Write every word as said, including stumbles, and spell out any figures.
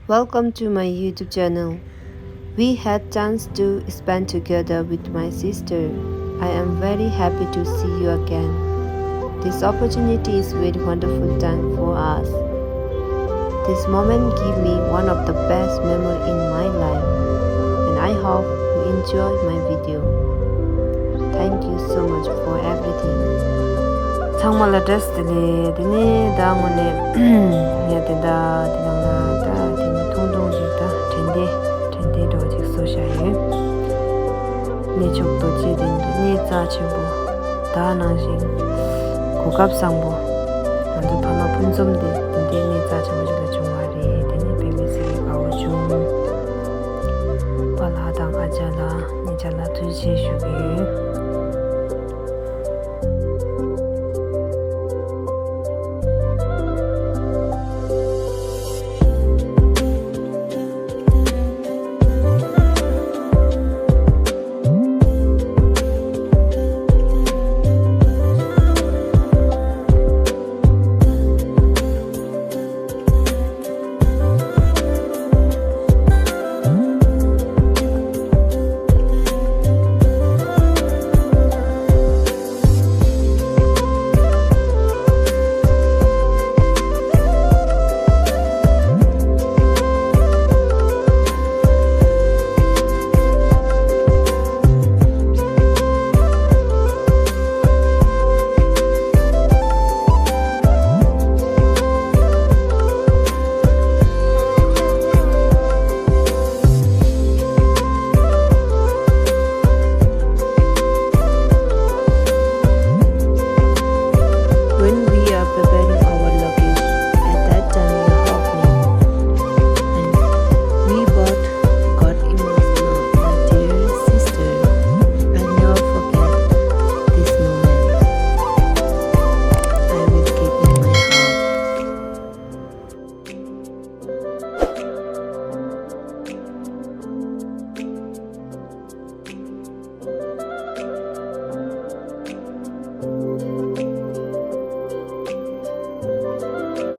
Welcome to my YouTube channel. We had chance to spend together with my sister. I am very happy to see you again. This opportunity is very wonderful time for us. This moment give me one of the best memory in my life, and I hope you enjoy my video. Thank you so much for everything. ཚང་མ་ལ་བཀྲ་ཤིས་བདེ་ལེགས། དེ་ནས་ད་དངོས་གནས་ངས་དེ་འདྲ་དེ་ནང་ལ་ད་དེ་ནས་ཐུང་ཐུང་ཞིག་ད་དྲན་རྟེན་དྲན་རྟེན་འདྲ་བོ་ཅིག་བཟོ་བཞག་ཡོད། གནས་མཆོག་རྡོ་རྗེ་གདན་དུ་གནས་རྩ་ཆེན་པོ་ད་ནང་བཞིན་གོ་སྐབས་བཟང་པོ་ང་ཚོ་ཕ་མ་ཕུན་སུམ་དེ་དེ་འདྲའི་གནས་རྩ་ཆེན་པོ་ཞིག་ལ་བྱུང་བ་རེད། དེ་ནས་དཔེ་མི་སྲིད་དགའ་བོ་བྱུང་། པཱ་ལགས་དང་ཨ་ཅག་ལགས་ཉེ་ཆར་ལ་ཐུགས་རྗེ་ཆེ་ཞུ་གི་